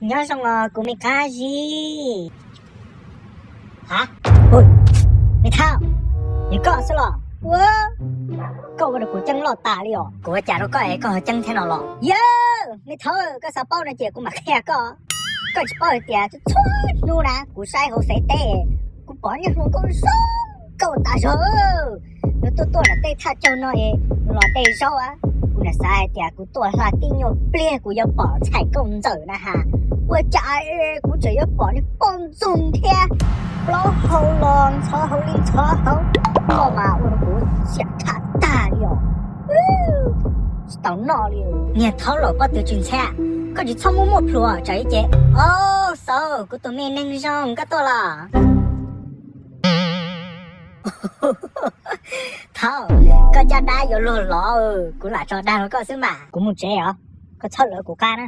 Nyob zoo os kuv me qab zib. Me Thauj, yog koj xwb los? Ua, koj ua rau kuv ceeb loj tas li os. Kuv ua cas rau koj es koj ho ceeb thiab no los? Yawg, me Thauj, koj xav paub no ces kuv mam qhia koj. Koj tsis paub hais tias txhua txhua hnub na kuv saib hauv Xaiv teb, kuv pom niag hluas nkauj zoo nkauj tas zog. Nws tuaj tuaj nram tej thaj chaw no es los de zaub a. Kuv niaj xav hais tias kuv tuaj hla tib nyuag pliag kuv yuav pom ntxhais nkauj ntxawm na has. Ua cas kuv tseem yuav pom niag poj ntxoog thiab, plaub hau los ntxhov hauv li ntxhov hauv, koj mas ua rau kuv xiam tham tag li os. Tsis tau noj li. Niag Thauj Laus pob tw tsis ntxhiab, koj tsis txhob muaj muaj plhus tsam ib ce. Au, xauv, kuv tus me neeg zoo, koj tuaj los? Thauj, koj caj dab yuav luag lov, kuv lam tso dag rau koj xwb mas. Kuv mus tsev os, koj txhob lawv kuv qab na.